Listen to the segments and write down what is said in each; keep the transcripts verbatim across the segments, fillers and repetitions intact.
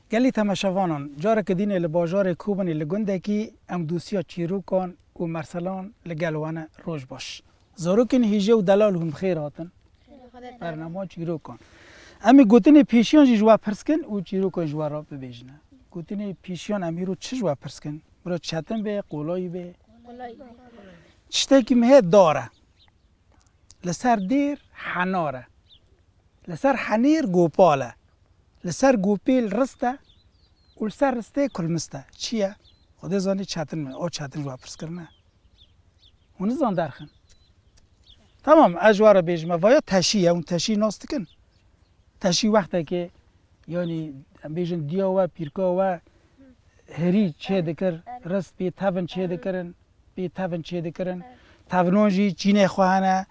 Gelî temaşevanan, careke dînê li bajarê Kobanê li gundekî em dosiya çîrokan û merselan li gel we ne. Roj baş. Zarokên hêje û delal hûn bi xêr hatin. Bernama çîrokan. Em ê gotinê pêşiyan jî ji we pirs kin û çîrokan ji we re bibêjine. Gotinê pêşiyan em îro çi ji we pirs kin? Bira çetin bê, qolayî bê? Tiştekî min heye dar e. Li ser dêr henar e. Li ser henêr gopal e. Li ser gopêl rist e û li ser ristê kulmist e. Çi ye? Xwedê zanî çetin min. O çetin ji we pirs kirine. Hûn nizan derxin. Tamam, ez ji we re bêjime. Vaya teşî ye. Hûn teşî nas dikin? Teşî wextekê, yanî em bêjin diya we, pîrka we herî çê dikir, rist bê tevin çê dikirin. Pê tevin çêdikirin. Tevnon jî çînê xwe hene,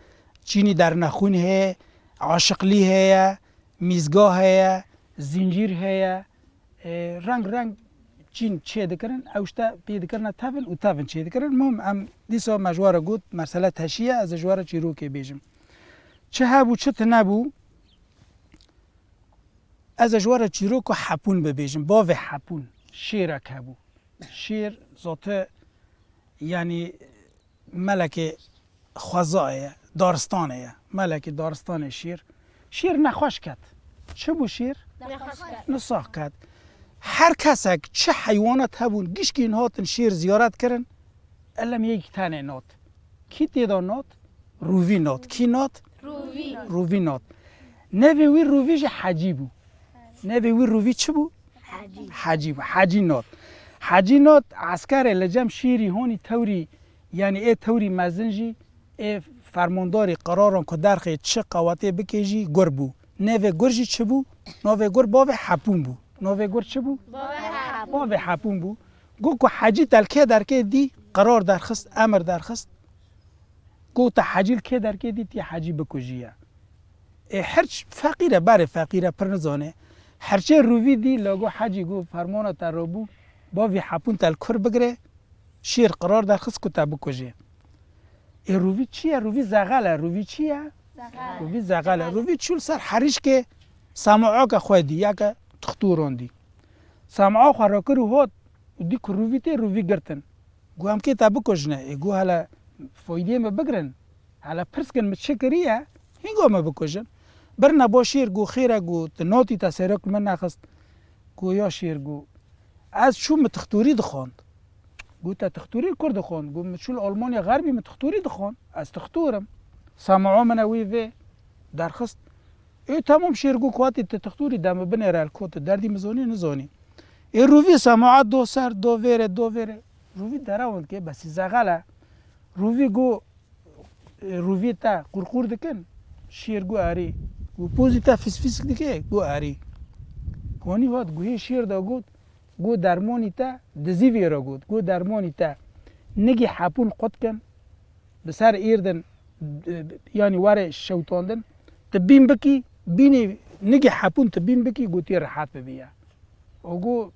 çînî dernexwîn heye, aşiqlî heye, mîzga heye, zincîr heye, e, reng reng çîn çêdikirin. Ew işte pê dikirine tevin û tevin çêdikirin. Muhim em dîsa me ji we re got, mesele teşî ye, ez ê ji we re çîrokê bêjim. Çi hebû, çi tune bû? Ez ê ji we re çîroka hepûn bibêjim. Bavê hepûn, şêrek hebû. Şêr zate, yanî melekê xwezayê ye, daristanê ye. Melekê daristanê şêr. Şêr nexweş ket. Çi bû şêr? Nexweş ket. Nusah ket. Her kesek çi heywanat hebûn, gişkîn hatin şêr ziyaret kirin, elem yek tenê not. Kî tê de not? Rûvî not. Kî not? Rûvî. Rûvî not. Nevê wî Rûvî jî Hecî bû. Nevê wî Rûvî çi bû? Hecî. Hecî bû. Hecî not. Hecî not, eskerê li cem şêrî honî tewrî, yanî ê tewrî mezin jî, ê fermandarî qeraran ku derxê çi qewetê bikê jî gur bû. Nevê gur jî çi bû? Navê gur bavê hepûn bû. Navê gur çi bû? Bavê hepûn. Bavê hepûn bû. Got ku Hecî te li kê derkê dî, qerar derxist, emir derxist. Got te Hecî li kê derkê dî, tî Hecî bikujî ye. Ê hirç feqîr e, berê feqîr e, pir nizane. Hirçê Rûvî dî, la got Hecî, got fermana te rabû, bavî hepûn te li kur bigire, şêr qerar derxist ku te bikuje. Ê Rûvî çi ye? Rûvî zexel e. Rûvî çi ye? Zexel. Rûvî zexel e. Rûvî çû li ser herîşkê semaoke xwe dî, yeke tixtûron dî. Sem'a xwe rakir û hat û dî ku Rûvî tê, Rûvî girtin. Got, "Em kê te bikujine?" Ê got, "Hele faydiyê min bigirin. Hele pirs kin min çi kiriye, hînga min bikujin." Birine ba şêr, got, "Xêr e," got, "tu notî te sêrek min nexist." Got, "Ya şêr," got, "ez çûm min tixtûrî dixwand." Got, "Te tixtûrî li kur dixwand?" Got, "Min çû li Almanya Xerbî min tixtûrî dixwand. Ez tixtûr im." Sem'a min e wî vê derxist. Ê temam, şêr got, "Ku hatî tu tixtûrî de min binêre li ku tu derdî min zonî, nizonî." Ê Rûvî sem'a do ser, do vêrê, do vêrê. Rûvî derewan dike, besî zexel e. Rûvî got, "Rûvî te qurqur dikin?" Şêr got, "Erî." Got, "Pozî te fîsfîsk dike?" Got, "Erî." Honî hat guhê şêr de got, got, "Dermonî te dizî vê re got." Got, "Dermonî te nigî hepûn qut kin, bi ser êrdin, yanî were şewtandin, tu bîn bikî, bînê nigî hepûn tu bîn bikî, gotî rehet bibî ye." O got,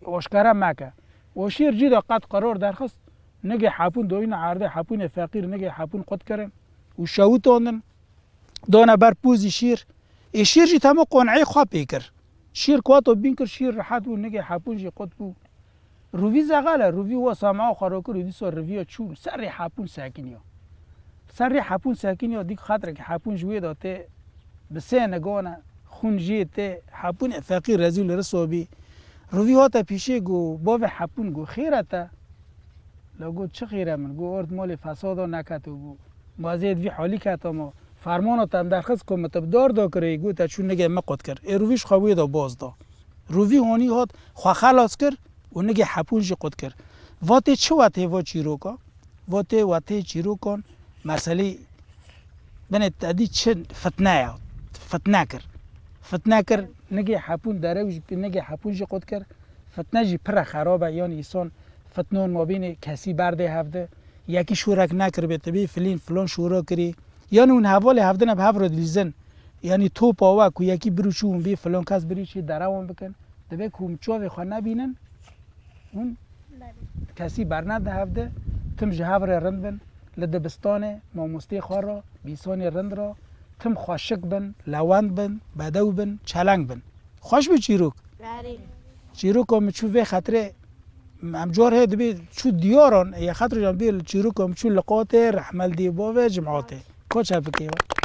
"Oşkere meke." O şêr cî de qet qeror derxist, nigê hepûn doyîne erdê, hepûnê feqîr nigê hepûn qut kirin û şewitandin, dane ber pozî şêr. Ê şêr jî temê qon'ê xwe pê kir. Şêr kuato bîn kir, şêr rehet bû, nigê hepûn jî qut bû. Rûvî zexel e, Rûvî wa sem'a xwe ro kir û dîsa Rûvî ya çû, serê hepûn sekiniya. Serê hepûn sekiniya, dîk xetrekî hepûn ji wê de tê, bi sê nigan e, xûn jê tê, hepûnê feqîr rezîl riso bî. Rûvî hate pîşê got, "Bavê hepûn," got, "Xêr e te?" La got, "Çi xêr e min?" Got, "Ord malê fesada neketibû. Ma ez ê di vî halî ketama. Fermana te em derxist ku min te bi dar da kirê, got te çû nigê min qut kir." Ê Rûvî ji xwe wê de baz da. Rûvî honî hat xwe xelas kir û nigê hepûn jî qut kir. Va tê çi wetê va çîroka? Va tê wetê çîrokan meselî binê te dî çi fitne ye. Fitne kir. Fitne kir, nigê hepûn derew ji nigê hepûn jî qut kir. Fitne jî pir e xerab e, yanî îson fitnon mabînê kesî berdê hevdi. Yekî şûrek nekiribê, tu bî filîn filon şûro kirî. Yanî hûn hevalê hevdine bi hev re dilîzin. Yanî topa we ku yekî birû çû hûn bî filon kes birî çî derewan bikin. Divê ku hûn çavê xwe nebînin, hûn kesî bernedin hevdi. Tim ji hev re rind bin. Li dibistanê mamostê xwe re, bîsanê rind re, tim xweşik bin, lewend bin, bedew bin, çeleng bin. Xweş bi çîrok. Çîroka min çû vê xetirê, em cor heye dibê çû diyaran, ya xetir jan bî çîroka min çû li qatê, rehmel dî bavê, cimatê. Ka çepikê we.